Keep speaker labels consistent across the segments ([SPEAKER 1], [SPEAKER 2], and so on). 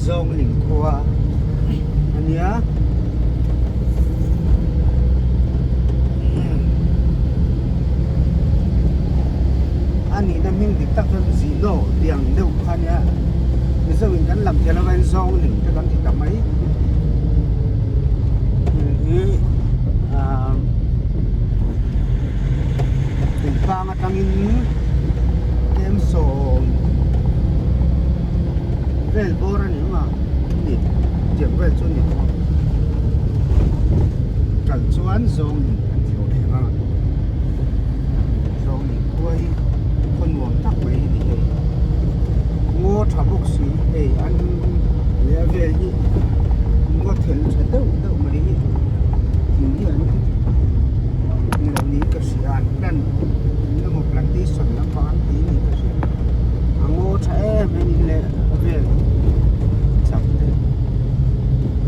[SPEAKER 1] Zawngling khua a nia. A nihna hming dik tak chuan Zino tih ang deuh kha a nia. Mizo in kan lam thiam avangin Zawngling te kan ti ta mai. Hei hi ah Tuipang atangin Kemsawm vel bawr a ni ang a ni tiang vel chu a ni ang kal chuan zawng in an thlo thleng a zawng in khua hi khaw nuam tak mai hi ni hei ngaw tha bawk si hei an leh a vel hi ngaw thel tha deuh deuh mai hi thing hi an ni lo niin ka hria an plant eng emaw plantation lampang an ti niin ka hria a ngaw tha em em in leh a vel chak te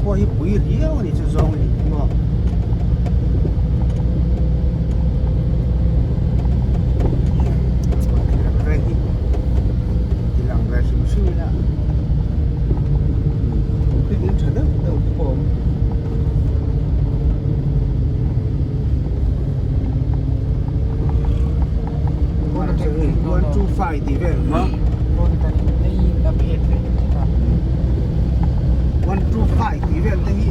[SPEAKER 1] khua hi pui riau a ni chu zawng a ni maw. Ti lang ve hrim hrim ila picnic tha deuh deuh te pawh a awm. 1 2 5 tih vel maw 1 2 5 tih vel te hi.